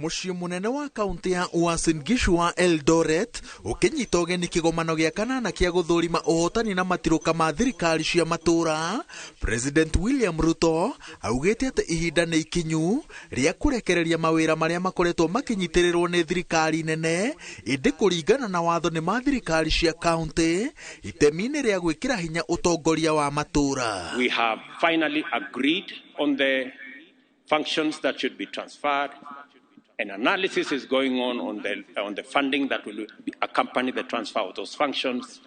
Mũciĩ mũnene wa kaunti ya Uasin Gishu wa Eldoret ũkĩnyita ũgeni kĩgomano gĩa kanana kĩa gũthũrima ũhotani na matirũka ma thirikari cia matũũra. President William Ruto augĩte atĩ ihinda nĩ ikinyu rĩa kũrekereria mawĩra marĩa makoretwo makĩnyitĩrĩrwo nĩ thirikari nene, ĩndĩ kũringana na watho nĩ ma thirikari cia kaunti itemi-inĩ rĩa gwĩkĩra hinya ũtongoria wa matũũra. We have finally agreed on the functions that should be transferred. An analysis is going on the funding that will accompany the transfer of those functions.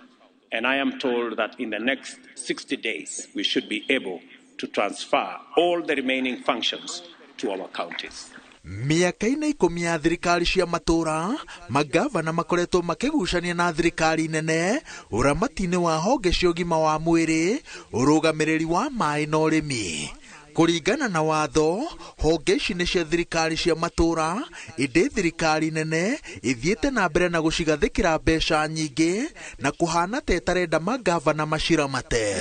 And I am told that in the next 60 days, we should be able to transfer all the remaining functions to our counties. Mĩaka-inĩ 10 ya thirikari cia matũũra, magavana makoretwo makĩgucania na thirikari nene ũramati-inĩ wa honge cia ũgima wa mwĩrĩ, ũrũgamĩrĩri wa maĩ na ũrĩmi. Kũringana na watho, honge ici nĩ cia thirikari cia matũũra, ĩndĩ thirikari nene ĩthiĩte na mbere na gũcigathĩkĩra mbeca nyingĩ na kũhana ta ĩtarenda magavana maciramate.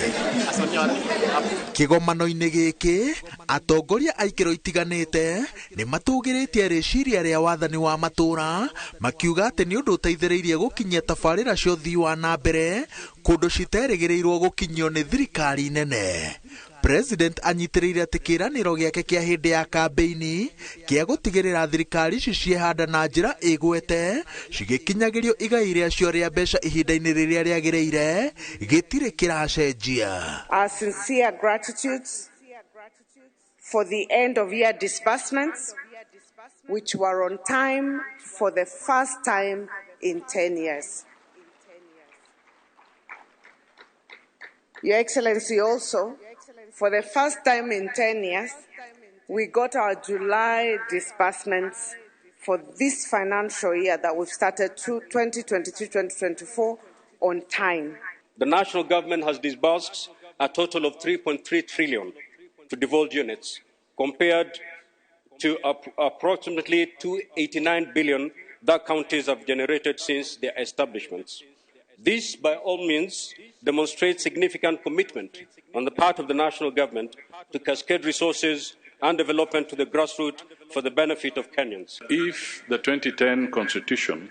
Kĩgomano-inĩ gĩkĩ, atongoria a ikĩro itiganĩte nĩ matũgĩrĩtie rĩciria rĩa wathani wa matũũra, makiuga atĩ nĩ ũndũ ũteithĩrĩirie gũkinyia tabarĩra cia ũthii wa na mbere kũndũ citerĩgĩrĩirwo gũkinyio nĩ thirikari nene. President anyitĩrĩire atĩ kĩĩranĩro gĩake kĩa hĩndĩ ya kambĩini kĩa gũtigĩrĩra thirikari ici ciehanda na njĩra ĩgwete cigĩkinyagĩrio igai rĩacio rĩa mbeca ihinda-inĩ rĩrĩa rĩagĩrĩire gĩtirĩ kĩracenjia. Our sincere gratitude for the end of year disbursements, which were on time for the first time in 10 years. Your Excellency, also, for the first time in 10 years, we got our July disbursements for this financial year that we've started 2023-2024 on time. The national government has disbursed a total of 3.3 trillion to devolved units, compared to approximately 289 billion that counties have generated since their establishments. This, by all means, demonstrates significant commitment on the part of the national government to cascade resources and development to the grassroots for the benefit of Kenyans. If the 2010 Constitution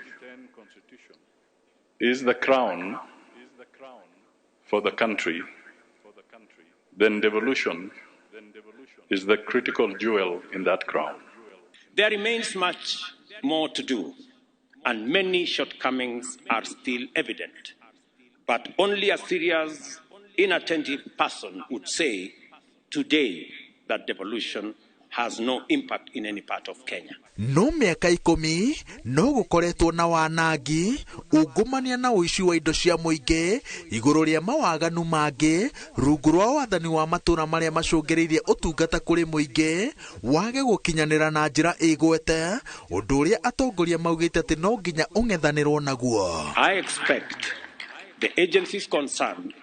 is the crown for the country, then devolution is the critical jewel in that crown. There remains much more to do, and many shortcomings are still evident. But only a serious, inattentive person would say today that devolution has no impact in any part of Kenya. No mĩaka 10 no gũkoretwo na wanangi, ungumania na ũici wa indo cia mũingĩ igũrũ rĩa mawaganu mangĩ rungu rwa wathani wa matũũra marĩa macũngĩrĩirie ũtungata kũrĩ mũingĩ wage gũkinyanĩra na njĩra ĩgwete, ũndũ ũrĩa atongoria maugĩte atĩ no nginya ũng'ethanĩrwo naguo. I expect the agencies concerned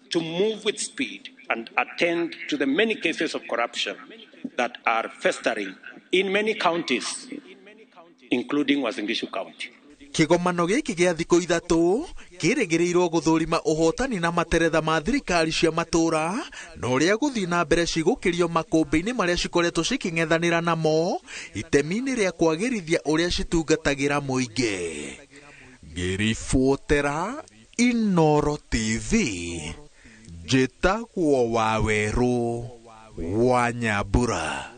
to move with speed and attend to the many cases of corruption that are festering in many counties, including Uasin Gishu County. Kĩgomano gĩkĩ gĩa thikũ 3 kĩrĩgĩrĩirwo gũthũrima ũhotani na materetha ma thirikari cia matũũra na ũrĩa gũthiĩ na mbere cigũkĩrio makũmbĩ-inĩ marĩa cikoretwo cikĩng'ethanĩra namo itemi-inĩ rĩa kwagĩrithia ũrĩa citungatagĩra mũingĩ. Ngĩribotera Inooro TV, njĩtagwo Wawerũ wa Nyambura.